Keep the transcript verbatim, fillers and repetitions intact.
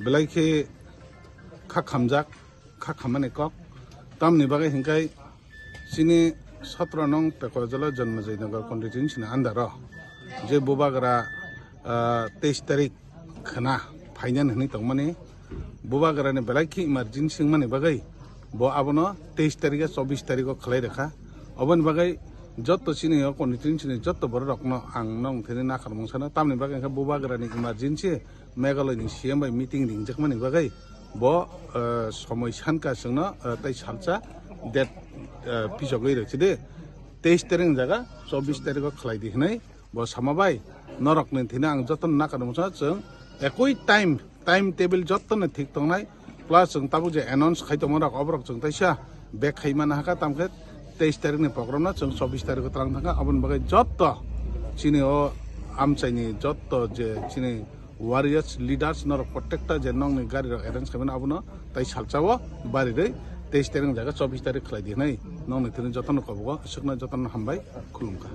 Belai khe kha khamjak, kha khammani kok. Tamni bagwi hinkhai chini sotro nong Pekojola Jonmojoi Nagar constituency ni under o je bubagra, ah, teis tarik khna phainani hwnwi tongmani, bubagrani belai khe emergency wngmani bagwi bo abono teis tarik chobbish tarik o khlai rwkha. Oboni bagwi jotto chini o constituency ni jotto borok rokno ang nong thini nakarmung sana, tamni bagwi khe bubagrani emergency Meghalaya ni C M bai meeting ringjakmani bagwi bo, eh, somoi sanka chwngno, eh, tei salsa date, eh, pisogwi rwkhe de, teis tarik jaga chobbish tarik o khlai di hwnwi bo sama bai norokni thini ang jotono nakarmung sana, chwng ekoi time, time table jotono thik tongnai, plus chwng tabuk je announce khai tongma rok oborok chwng taisa bag khai mana haka, tamkhe teis tarik ni program no chwng chobbish tarik o twlang thangkha. Aboni bagwi jotto chini o amchaini jotto je chini warriors, leaders norok protector je nongni gari rok arrange khaimani abono tai salsa o barirwi teis tarik jaga chobbish tarik khlai di hwnwi nongni thini jotono kobogo swkna jotono hambai khulumkha.